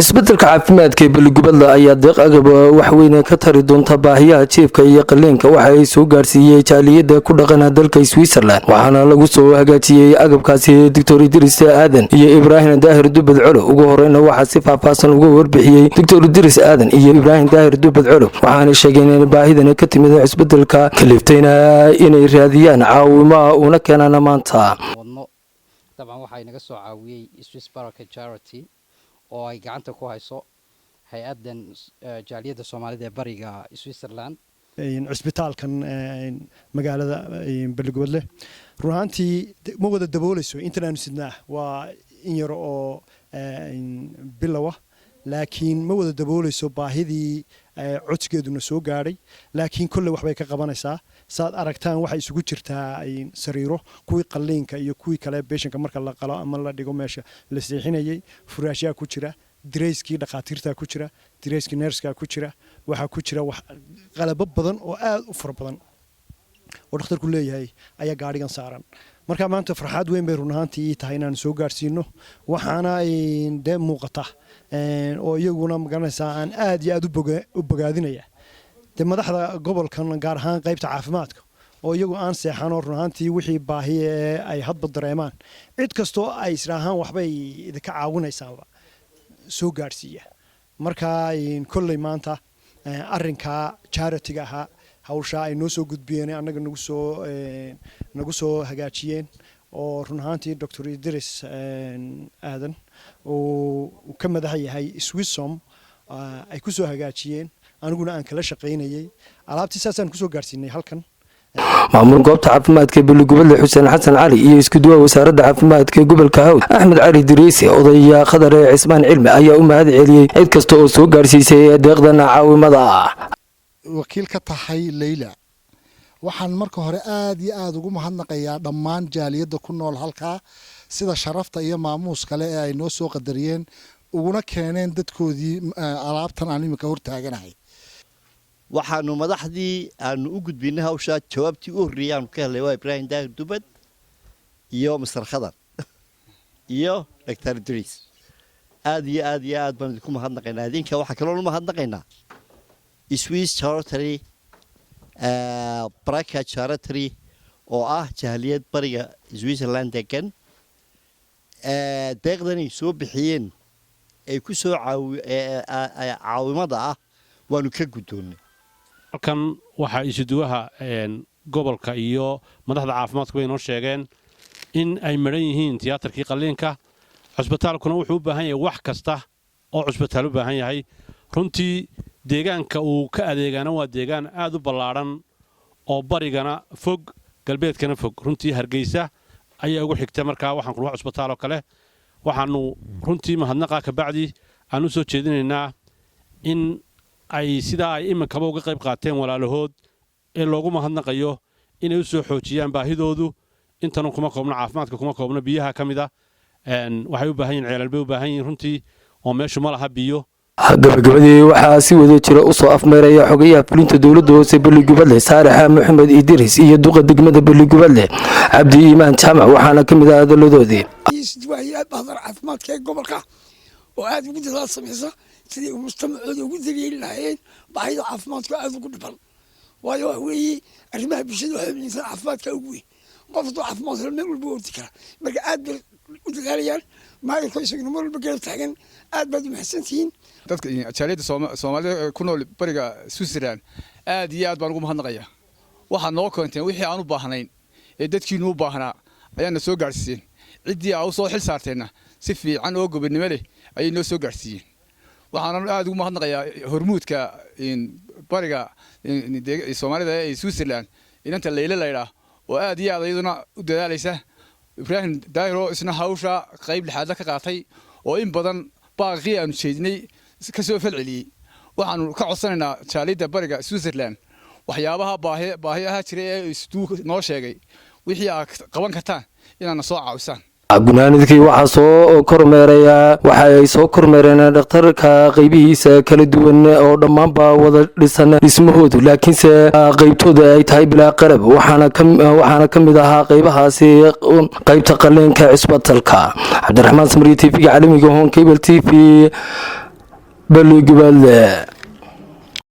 Isbedelka caafimaadka ee Beligubadle ayaa deeq agab waxweyne ka tari doonta baahiyaha jiifka iyo qaliinka. Waxa ay soo gaarsiiyey jaaliyada ku dhaqan dalka Switzerland, waxaana lagu soo hagaajiyey agabkaasi Doctor Idris Aadan iyo Ibraahim Daahir Dubad Colo. Ugu horeyna waxaa si faahfaahsan uga warbixiyey Doctor Idris Aadan iyo Ibraahim Daahir Dubad Colo, waxaana sheegeen in baahidani ka timid isbedelka kaliftayna inay raadiyaan caawimaha una keenaan maanta. Wadno dabcan waxaa inaga soo caawiyey Swiss Baraka Charity oo ay gacanta ku hayso hay-addan jaaliyadda Soomaalida ee bariga Switzerland. Cisbitaalkan magaalada Beligubadle run ahaantii ma wada dabooleyso intan aanu sidnaa, waa in yar oo bilowa, laakiin ma wada dabooleyso baahidii codsigeeduna soo gaadhay, laakiin kolley waxbay ka qabanaysaa. Saad aragtaan, waxay isugu jirtaa sariiro, kuwii qalliinka iyo kuwii kale patientka marka la qalo ama la dhigo meesha la seexinayay, furaashyaa ku jira, dareyskii dhakhaatiirtaa ku jira, dareyskii nurseskaa ku jira, waxaa ku jira wax qalabo badan oo aad u fara badan oo dhakhtarku leeyahay ayaa gaadhigan saaran. Marka maanta farxaad weyn bay run ahaantii ii tahay inaan soo gaarsiino. Waxaana dee muuqata oo iyaguna magaranaysaa aan aad iyo aad u bogaadinaya dee madaxda gobolkan, gaar ahaan qaybta caafimaadka, oo iyagu aan seexan oo run ahaantii wixii baahi ee ay hadba dareemaan, cid kastoo ay israahaan waxbay idinka caawinaysaanba soo gaarsiiya. Marka kolley maanta arrinkaa charityga ahaa, hawshaa ay noo soo gudbiyeen, annaga nagu soo hagaajiyeen, oo run ahaantii Doctor Idris Aadan uu ka madax yahay Swissom ay ku soo hagaajiyeen, aniguna aan kala shaqaynayay, alaabtii saasaan kusoo gaarsiinay halkan. Maamul goobta caafimaadka Beligubadle Xuseen Xasan Cali iyo iskuduwaha wasaaradda caafimaadka gobolka Hawd Axmed Cali Diriisi, odaya Khadar ee Cismaan Cilmi ayaa u mahad celiyey cid kasta oo soo gaarsiisay deeqdan caawimada ah. Wakiil ka tahay Leyla, waxaan marka hore aad iyo aada ugu mahadnaqayaa dhammaan jaaliyadda ku nool halkaa sida sharafta iyo maamuus kale ee ay noo soo qadariyeen uguna keeneen dadkoodii alaabtan aan iminka hortaaganahay. Waxaanu madaxdii aanu u gudbinay hawshaa, jawaabtii u horreeyay aanu ka helnay waa Ibraahim Daahir Dubad iyo Mister Khadar iyo Doctor Idriis. Aad iyo aad iyo aad baan idinku mahadnaqaynaa idinka. Waxaa kaloo nu mahadnaqaynaa Swiss Charity, Baraka Charity, oo ah jahaliyad bariga Switzerland degan. Deeqdanay soo bixiyeen ay ku soo caawimada ah waanu ka guddoonnay. Halkan waxaa isuduwaha gobolka iyo madaxda caafimaadku bay inoo sheegeen in ay madhan yihiin tiyaatarkii qalliinka. Cusbitaalkuna wuxuu u baahan yahay wax kasta oo cusbitaal u baahan yahay. Runtii deegaanka uu ka adeegaana waa deegaan aad u ballaadhan oo barigana fog, galbeedkana fog. Runtii Hargeysa ayaa ugu xigta. Markaa waxaan kulwa cusbitaal oo kale, waxaannu runtii mahadnaqaa kabacdi aan u soo jeedinaynaa in ay sidaa ay iminkaba uga qayb qaateen walaalahood ee loogu mahadnaqayo inay u soo xoojiyaan baahidoodu. Intanu kuma koobno caafimaadka, kuma koobno. Biyaha ka mid a waxay u baahan yihin, ceelal bay u baahan yihin runtii, oo meeshu ma laha biyo. Gabagabadii waxaa si wada jira usoo afmeeraya xogayaha fulinta dowladda hoose Beligubadle Saalaxa Maxamed Idris iyo duqa degmada Beligubadle Cabdi Iimaan Jaamac, waxaana ka mid ah hadaladoodii. Bahda caafimaadka ee gobolka oo aada ugu dadaal samaysa sidii mujtamacooda ugu daryeeli lahaayeen baahida caafimaadka aada ugu dhiban, waayo waxa weeye arrimaha bulshada waxay muhiimsan caafimaadka ugu weyn. Qof hadduu caafimaad helo, meel walba ordi kara. Marka aad bay u dadaalayaan, maayirko isaguna mar walba garab taagan. Aad baad u mahadsantihiin. Dadka jaaliyadda Soomaalida ku nool bariga Switzerland aad iyo aad baan ugu mahadnaqayaa. Waxaad noo keenteen wixii aan u baahnayn ee dadkiinu u baahnaa ayaana soo gaadhsiiseen. Ciddii aa u soo xil saarteenna si fiican oo gobonnimo leh ayay noo soo gaadhsiiyeen. Waxaanan aad ugu mahadnaqayaa hormuudka bariga Soomaalida ee Switzerland, inanta Leyle laydhaa, oo aad iyo aad iyaduna u dadaalaysa, Ibraahim Daahir oo isna hawsha qayb lixaadla ka qaatay oo in badan baaqii aanu jeedinay ka soo falceliyey. Waxaanu ka codsanaynaa jaaliyadda bariga Switzerland waxyaabaha baahi ahaa jiray ee isduu noo sheegay, wixii aad qaban kartaan inaadna soo caawisaan. Gunaanidkii waxaa soo kormeeraya, waxa ay soo kormeereen dhakhtarka qaybihiisa kala duwan oo dhammaanba wada dhisan dhismahoodu, laakiinse qaybtooda ay tahay bilaa qalab. Waxaana ka mid ahaa qaybahaasi qaybta qaliinka cisbitalka. Cabdiraxmaan Samriye, TV-ga caalamiga Horn Cable TV. Baligubaadle.